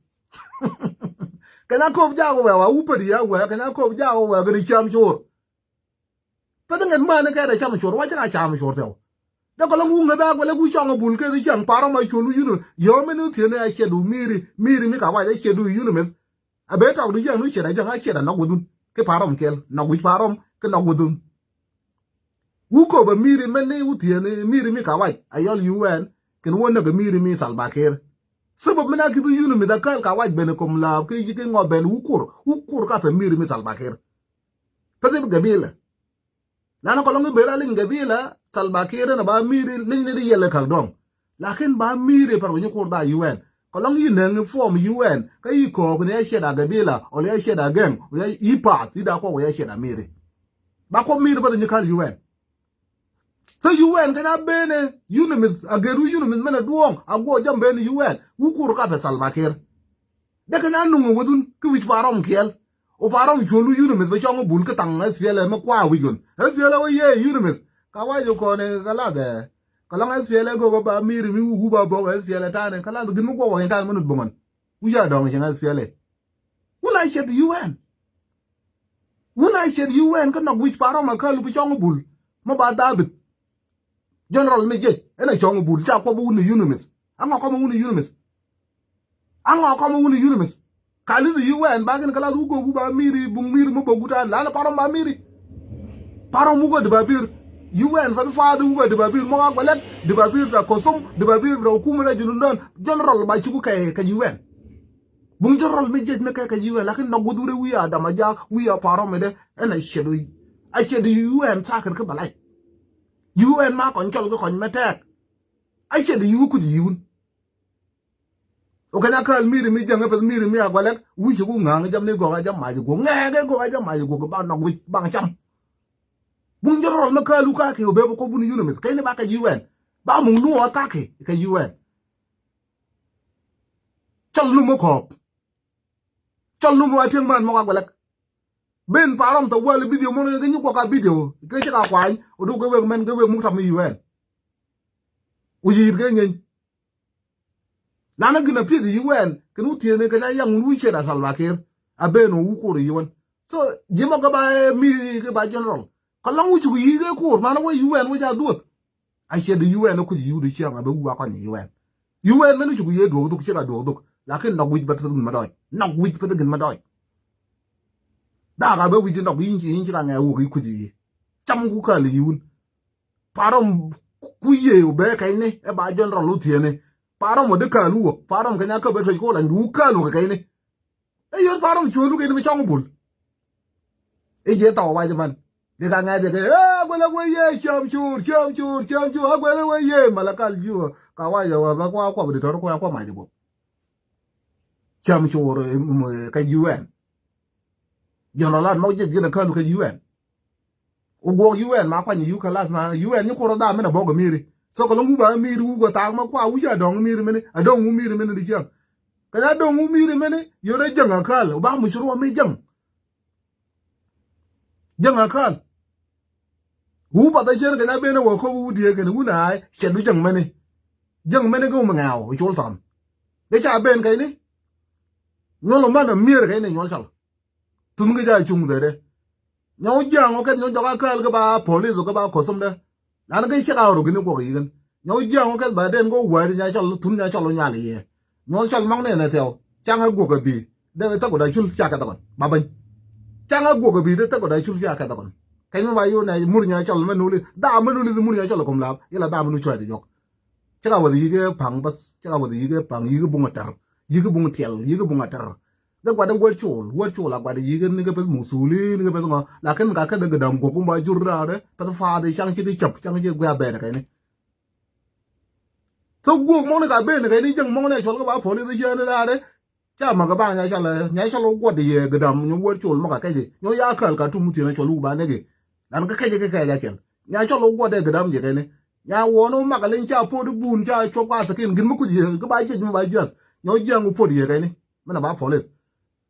Kɛn a kop jak wɛ wa wu pät ya wɛ kɛn a kop jak wɛ gin a ciam cor. Peth ŋet mani kɛ dɛ cam cor wa cɛ ka cam cor thɛw. Dɛ kɔlɔŋ wu ŋäth a gualɛk wu cɔŋ a bul kɛ dɛ ciam parɔ ma col wu yun yɔ mɛn ni thieni a ciɛt wu miri miri mi ka wac a ciɛt wu yun mith. A ben tɔk di jiɛn wi̱c ciɛt a jäŋ a ciɛt a nɔk wä dhun. Ki parɔm kɛl nɔk wi̱c parɔm ki nɔk wä dhun. Wu kop a miri mɛn ni wu thieni miri mi ka wac a yɔl yu wɛn. Kɛn wä näk a miri mi Salva Kiir. Sabab min a ki̱th wu yun mi dha käl ka wac ben kom laap ki ji̱ ki ŋɔ ben wu kur wu kur ka pɛ miri mi Salva Kiir. Pɛ dhip gabila. Lana kɔlɔŋ i̱ ben a liny gabila Salva Kiir ɛn a ba miri liny ni di yɛlɛ kak dɔŋ. Lakin ba miri par wä nyi kur da U N. Kɔlɔŋ i̱ nɛŋ i̱ form U N ka i̱ kɔɔk ni ya ciɛt a gabila wala ya ciɛt a gɛŋ wala i̱ path i̱ da kɔk wala ya ciɛt a miri. Ba kɔk miri ba dhi nyi kal U N. So U N kɛn a ben ɛ unimith a gɛt wu unimith mɛn a duɔ̱ɔ̱ŋ a guɔ jam ben U N wu kur ka pɛ Salva Kiir. Dee kɛn a nuŋ ɛ wäthun ki wi̱c parɔm kiɛl. Ɔ parɔm cuɔl wi̱c unimith bɛ cɔŋ ɛ bul ki thaŋ S P L A mi kua wi̱c ɣän. S P L A wä yee unimith. Ka wac ɔ kɔn ɛ kɛ lath ɛ. Kɛ lɔŋ S P L A gök ɛ ba miri mi wuk wuk ba bɔk S P L A tanɛ kɛ lath gin mi guɔ wä in tanɛ mi nut boŋän. Wi̱c a dɔŋ cieŋ S P L A. Wun a ciɛth U N. Wun a ciɛth U N kä nɔk wi̱c parɔm a käl bi cɔŋ bul. Mi ba dhabit. General mi jiec ɛn a cɔŋ bul ca kuɔp wun a unimith. Aŋɔ kɔmɛ wun a unimith. Aŋɔ kɔmɛ wun a unimith. Ka lithi U N ba kɛn kɛ lath wuk gök wuk ba miri buŋ miri mi bok wut a lan parɔm ba miri. Parɔm wuk a dibabir. U N fɛth fathi wuk a dibabir mɔk a gualɛt dibabir ta kothum dibabir ta hukumɛ ta junub dan. General ba cuku kɛ kɛ U N. Buŋ general mi jiec mi kɛ kɛ U N lakin nɔk wuth wure wi̱i̱ a dam a jak wi̱i̱ a parɔm idɛ ɛn a ciɛt wi̱i̱. A ciɛt U N thakir kä balai. U N ma kɔny cɔl kä kɔny mɛ tɛɛk. A ciɛt U kuc U N. Ɔ kɛn a kääl miri mi jäŋ ɛ peth miri mi a gualɛk wi̱i̱ ci ku ŋa̱a̱ŋ jam ni gɔk a jam mac guɔk ŋɛɛk ɛ gɔk a jam mac guɔk ba nɔk wi̱c baŋ cam. Buŋ general mi kääl wuk kakɛ ɔ bɛ bä kɔ bun unimith kɛn ni ba kɛ U N. Ba muŋ nuɔɔth kakɛ kɛ U N. Cɔl num mi kɔɔp. Cɔl num mi wa tieŋ man mɔk a gualɛk. Ben parɔm tɔ wäl video mɔn kɛ nyuk kɔk a video kɛ cɛ ka kuany ɔ duk kɛ wek mɛn kɛ wek muk tam mi U N. Wi̱i̱ yi̱i̱t kɛ nyeny. Lanɛ gin a pieth U N kɛn wä thieen kɛn a yaŋ wun wi̱i̱ ciet a Salva Kiir. A ben wä wä koor U N. So ji̱ mɔ kɛ ba mi kɛ ba general. Kɛ lɔŋ wä cuk yi̱i̱ kɛ koor man wä U N wä ca dhuɔth. A ciet U N kuc yi̱i̱ wä di ciaŋ a ben wä kɔn U N. U N mɛn wä cuk yi̱i̱ duɔk dhuk ciek a duɔk dhuk. Lakin nɔk wi̱c bä thith gin ma dɔc. Nɔk wi̱c bä thith gin ma dɔc. Dak a ben wi̱c nɔk yi̱i̱ ci yi̱i̱ ci ka ŋɛ wä kɛ kuc yi̱i̱. Cam ku kal yi̱i̱ wun. Parɔm ku yee wä bɛ kɛcni ɛ ba general wä thieen ni. Parɔm wä di kääl wä parɔm kɛ nya käp ɛ tuec ko lany bi wä kääl wä kɛ kɛcni. Ɛ yot parɔm cuɔl wä kɛcni bi cɔŋ bul. I̱ jiɛ thɔw wac man. Di ka ŋa̱c jɛ kɛ ɛ guɛlɛ wä yee ciam cuur ciam cuur ciam cuur ɛ guɛlɛ wä yee malakal juɔ. Ka wa yɛ wä bä kua kua bi di tɔr kua kua mac di bok. Cam cor, eh, mm, eh, kä U N. General Lat Mok jek gin a kalu kä U N. U guɔk U N ma kuany U kalas ma U N ni kurɔ da min a bok miri. So ka lung ba miri u go tak ma kua u ja dong miri mini. A dong u miri mini di ciang. Ka ja dong u miri mini. Yore jeng a kal. Ba mu shuru mi jeng. Jeng a kal. U pa ta chen ka ja bene wo ko u die ken u na ai. Shedu jeng mini. Jeng mini go ma ngao. Chul tam. Ke cha ben ka ni. Nyolo man a mir ka ni nyol chal. Tun kä ja cuŋ dhɛrɛ. Nyɔk jiaŋ ɔ kɛn nyɔk jɔk a kääl kä ba polis ɔ kä ba kɔthom dɛ. Lan kä cɛ ka rɔ gini kuɔk yiken. Nyɔk jiaŋ ɔ kɛn ba den kɔ wäri nya cɔl tun nya cɔl ɔ nyual yɛ. Nyɔk cɔl mɔŋ nɛ nɛ thiaw. Caŋ a guɔk a bi. Dɛ bɛ thak kɔ da cul cia kɛ thakɔn. Ba bany. Caŋ a guɔk a bi dɛ thak kɔ da cul cia kɛ thakɔn. Kɛn mi ba yo nɛ mur nya cɔl mɛ nuli. Da mɛ nuli mur nya cɔl kɔm lap. Ila da mɛ nu cuac jɔk. Cä ka wäth yikɛ paŋ bäth, cä ka wäth yikɛ paŋ, yikɛ buŋ a tɛr, yikɛ buŋ tiɛl, yikɛ buŋ a tɛr. Dee gua̱dɛ wät col, wät col a gua̱dɛ yikɛ nikɛ peth musuli, nikɛ peth ŋɔ. Lakin ka kɛ dee gɛ dam guɔk kum ba jur raadɛ, peth faadɛ caŋ cikɛ cäp, caŋ cikɛ gui̱a bɛɛdɛ kɛni. Thok guɔk mɔŋni ka ben kɛni jäŋ mɔŋni a cɔl kɛ ba polis ciɛni raadɛ. Ca makä ba nya cɔl, nya cɔl wä guɔt yɛ gɛ dam nyɔ wä col makä kɛcɛ. Nyɔ ya käl ka tum thiɛn cɔl wuk ba nɛkɛ. Lan kä kɛcɛ kɛ kɛcɛ cɛl. Nya cɔl wä guɔt yɛ gɛ dam jɛ kɛni. Nya wɔn wä makä leny ca pot bun ca cuɔp ka sakin gin mi kuc yɛ gɛ ba jiɛc mi ba jiath. Nyɔ jiaŋ wä pot yɛ kɛni. Min a ba polis.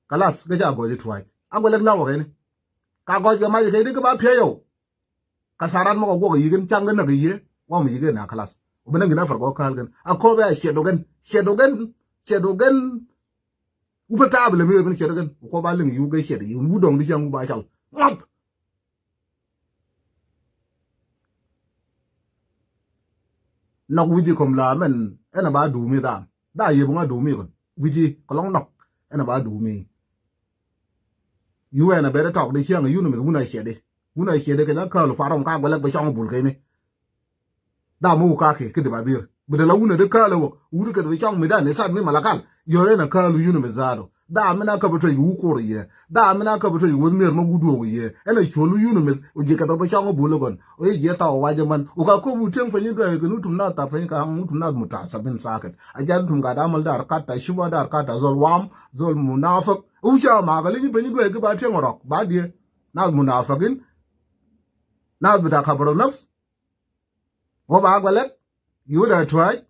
Kalas gɛ ca gɔc tuac. A guɛ lɛk la wä kɛni. Ka gɔc kɛ mac kɛni gɛ ba piɛ yɔw. Ka tharat mɔ kɛ guɔk yiken caŋ kɛ näk yiee. Wa mi yiken a kalas. Wä bi näk gin a far gɔk ka̱l kɛn a kɔp ya ciɛt wä kɛn ciɛt wä kɛn ciɛt wä kɛn. Wä bi taap lɛ mi wä bi ciɛt wä kɛn wä kɔp a liŋ yiw kɛ ciɛt yiw wä dɔŋ di caŋ wä ba cal. Ŋɔp. Nɔk wi̱ci kɔm la mɛn ɛn a ba duumi dha. Dha yep ŋa duumi kɔn wi̱ci kɔlɔŋ nɔk ɛn a ba duumi. Yu ɛn a bɛt a tɔk di ciaŋ yun mith wun a ciɛt di. Wun a ciɛt di kɛ nya kääl farɔm ka guɛlɛk bi cɔŋ bul kɛni. Dha mi wä kakɛ kä di ba bir bi dee la wun a di kääl a wä wut kɛ di bi cɔŋ mi dan ni sat mi malakal. Yɔr ɛn a kääl yun mith zaado. Dha mi na käp a tuec wu kur yɛ. Dha mi na käp a tuec wuth mier ma wut wä yɛ. Ɛn a cuɔl yun mith wä jiɛ kɛ di bi cɔŋ bul kɔn. Wä jiɛ thaw wa jɛ man wä ka kop wä tieŋ peny duɛ kɛ nu tum na tap peny ka nu tum na muta sabin sakit. A jan tum ka damal dar kata shiba dar kata zol wam zol munafik. Uca ma ka liny piny duɛ ki ba tieŋ rɔk ba diɛ. Nas munafikin. Nas bita kabro nafs. Wä ba gwa lɛk. Yu da tuac.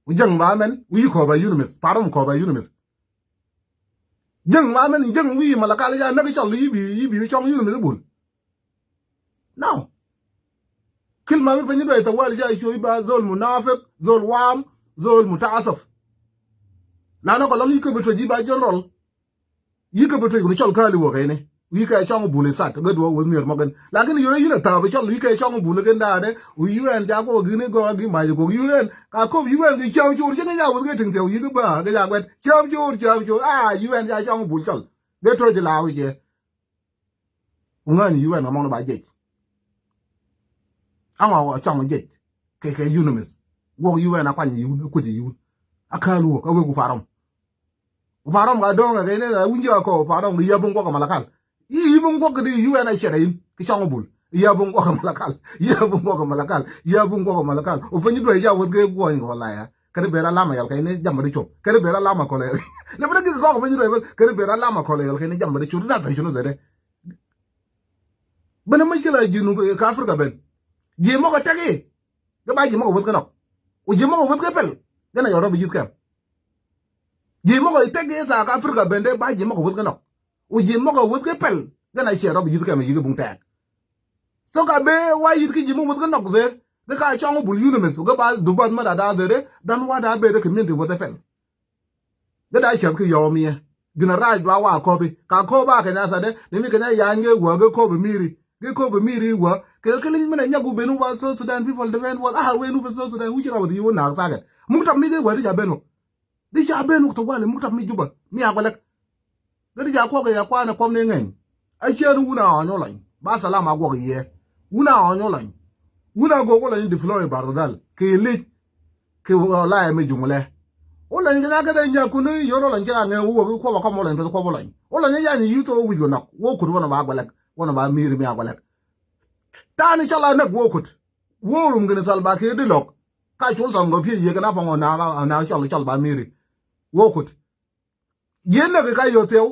U jäŋ ba mɛn u yi kɔba yunumith parum kɔba yunumith. Jäŋ ba mɛn jäŋ wi malakal ya näk cɔl yi bi yi bi cɔŋ yunumith bul. Now. Kil ma mi piny duɛ tawal ca cuɔy ba zol munafik zol wam zol mutaasif. Lana kɔlɔŋ yi käp a tuec yi ba general. Yi käp a tuec kuni cɔl kääli wä kɛni. Yi kɛ cɔŋ bul isat gä duɔ wä mier mɔkɛn. Lakin yöö yin a thaap cɔl yi kɛ cɔŋ bul kɛn daadɛ. Wu yu ɛn ca kok gini gɔk a gi mac kok yu ɛn ka kop yu ɛn kɛ ciam cor cɛ ŋäc a wä kɛ tiŋ thiɛw yi kɛ ba kɛ ca guɛt ciam cor ciam cor a yu ɛn ca cɔŋ bul cɔl. Gɛ tuec la wä cɛ. Ŋäni yu ɛn ŋa mɔŋni ba jec. Aŋɔ wä cɔŋ jec kɛ kɛ yunumith. Guɔk yu ɛn a kuany yun a kuc yun. A kääl wä a wek wu farɔm. Wu farɔm ka dɔŋ kɛ kɛ ne la wunji a kɔ wu farɔm kɛ yabun guɔk a malakal. Yi yibun guɔk kɛ di yu ɛn a ciɛt a yin kɛ cɔŋ bul. Yabun guɔk a malakal yabun guɔk a malakal yabun guɔk a malakal. Wu piny duɛ ya weth kɛ guɔny kɛ wala ya. Kɛn bɛ la lam a yɛl kɛn ni jam di cop kɛn bɛ la lam a kɔlɛ yɛl. Lɛ bɛ na gik kɔk piny duɛ bɛ kɛn bɛ la lam a kɔlɛ yɛl kɛn ni jam di cop. Ri na thɛ cunu thɛ dɛ. Bä ni mi ci la ji̱ nu ka Africa ben. Ji̱ mɔk a tɛk i̱. Gɛ ba ji̱ mɔk a weth kä nɔk. Wu ji̱ mɔk a weth kä pɛl. Gɛ na yɔr rɔ bi ji̱th kɛm. Ji̱ mɔk a tɛk i̱ South Africa ben dee ba ji̱ mɔk a weth kä nɔk. Wu ji̱ mɔk a weth kä pɛl. Gɛ na ciɛ rɔ bi ji̱th kɛm a yi̱ kä buŋ tɛɛk. So ka bee wa yi̱th kä ji̱ mɔk weth kä nɔk dheer. Gɛ ka cɔŋ bul yunimith gɛ ba dubath ma da da dheer dee. Dhan wa da bee dee community weth kä pɛl. Gɛ da cäth kä yɔw miɛ. Gin a rac jua wa kɔpi ka kɔp a kɛ nya thadɛ ni mi kɛ nya yany gɛ wä gɛ kɔpi miri gɛ kɔpi miri wä kɛ kɛ liny mi na nyak wä ben wä South Sudan people defend wä a wen wä South Sudan wä ci ka wä thi wä nak thakɛ muk tap mi gɛ wä di ca ben wä di ca ben wä tawali muk tap mi Juba mi a kɔ lɛk. Gɛ di ca kuɔk ya kuan a kɔm ni ŋɛny. A ciɛn wun a ɔny wä lɔny ba thalam a guɔk yɛ. Wun a ɔny wä lɔny. Wun a gok wä lɔny deploy Bargazal kɛ lic. Kɛ wä lay mi juŋlɛ. Wä lɔny kɛ na kɛ dee nyakun ni yor wä lɔny kɛ a ŋɛ wä wä kuɔp a kɔm wä lɔny pɛth kuɔp wä lɔny wä lɔny a yani yuth wä wi̱c wä nɔk wä kut wä na ba gwalɛk wä na ba mi̱i̱ri mi a gwalɛk. Tani cɔl a näk wä kut. Wä rum kɛn thal ba kɛ di lɔk. Ka cul tɔn gɔ piec yie kɛ na pɔŋ ɔ naak, ɔ naak cɔl, cɔl ba miri. Wä kut. Jiɛn näk ka yio̱ thiɛw.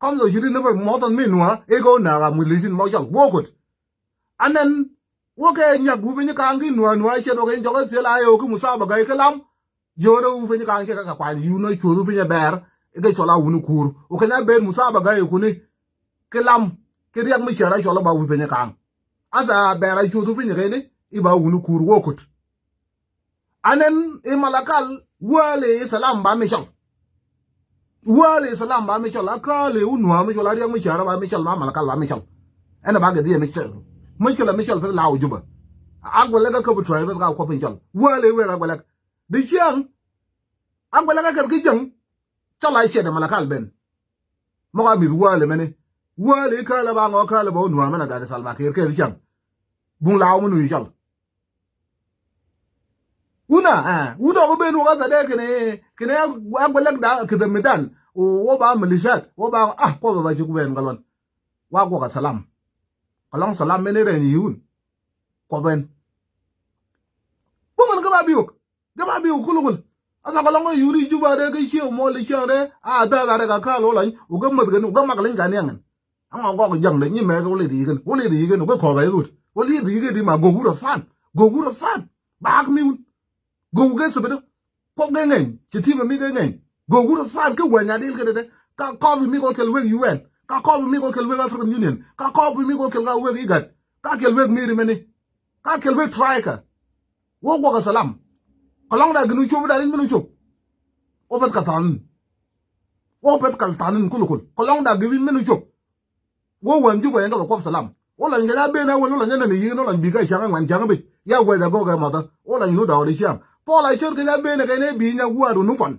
Kɔm lɔ ci ri ni bä mɔtɔn mi nuä i̱ kɛ wä naak a muth li̱cin mɔ cɔl wä kut. Anɛn wä kɛ nyak wupiny ka̱a̱ŋ ki nuä nuä ciɛt wä kɛ jɔk ɛ thiel a yɛ wä ki muthaba gäi ki lam. Jiöörä wupiny ka̱a̱ŋ cɛ kɛ kɛ kuany yun ɛ cuoth wupiny ɛ bɛɛr i̱ kɛ cɔl a wuni kuur wä kɛ na ben muthaba gäi kuni. Ki lam ki riɛk mi ciɛr a cɔl ɛ ba wupiny ka̱a̱ŋ. Asa bɛɛr a cuoth wupiny kɛ ni i̱ ba wuni kuur wä kut. Anɛn i̱ Malakal wäli i̱ salam ba mi cɔl. Wäli i̱ salam ba mi cɔl a käli i̱ wä nuä mi cɔl a riɛk mi cäärä ba mi cɔl ma Malakal ba mi cɔl. Ɛn ɛ ba gɛ dhiɛ mi cɔl. Mi cɔl ɛ mi cɔl peth la wä Jubä. Ak wä lɛk ɛ käp tuäi peth ka kuɔp in cɔl wäli i̱ wek ak wä lɛk. Di ciaŋ ak wä lɛk ɛ kɛth ki jäŋ. Cɔl a ciɛt ɛ Malakal ben. Mɔ ka mi̱th wäli mɛni wäli i̱ käli ba ŋɔ käli ba wä nuä mɛn a dadi Salva Kiir kɛth ciaŋ. Buŋ la wä mi nuy cɔl. Wuna ɛ wut ɔ ben wä ka thadɛ kɛnɛ kɛnɛ a guɛ lɛk da kɛ thɛ midan. Wä ba milishat wä ba a kuɔth ba ci ku ben ka luɔn. Wa guɔk a salam. Ka lɔŋ salam mɛn irɛn yiun. Kuɔth ben. Wä mɛn kä ba biok. Kä ba biok kul kul. Asa ka lɔŋ kä yuri Juba dɛ kä cie mɔ li ciɛŋ dɛ a däl a dɛ ka ka̱l wä lɔny wä kä mäth kɛn wä kä mak liny ka niɛŋ kɛn. Aŋɔ gɔk jäŋ dɛ nyi mɛk wä li̱th yi̱ kɛn wä li̱th yi̱ kɛn wä kɛ kɔp ɛ rut wä li̱th yi̱ kɛn di ma go̱o̱k wut ɛ fan go̱o̱k wut ɛ fan. Ba ak mi wun go̱o̱k kɛ thibit dä. Kɔp kɛ ŋɛny ci ti̱mɛ mi kɛ ŋɛny go̱o̱k wut ɛ fan kä wä nya dil kɛ dɛ dɛ. Ka kɔp mi kɔ kɛl wek U N ka kɔp mi kɔ kɛl wek African Union ka kɔp mi kɔ kɛl ka wek igat ka kɛl wek mi ri mɛni. Ka kɛl wek traika. Wä guɔk ɛ salam. Kɛ lɔŋ da gin wä cop da rin min wä cop. Wä peth kɛ thanin. Wä peth kɛ thanin kul kul kɛ lɔŋ da gin min wä cop. Wä wän Jubä yɛn kɛ bɛ kuɔp salam wä lɔny kɛ na ben a wä lɔny kɛ nɛn yi̱ wä lɔny bikɛ ca̱ŋ ɛ ŋuan ca̱ŋ ɛ bic ya wɛth ɛ gɔk ɛ mathä wä lɔny nu dɔɔri ciaŋ. Pɔl a cör kɛ na ben ɛ kɛ nɛ bi nya gua̱a̱r wä nu pɔn.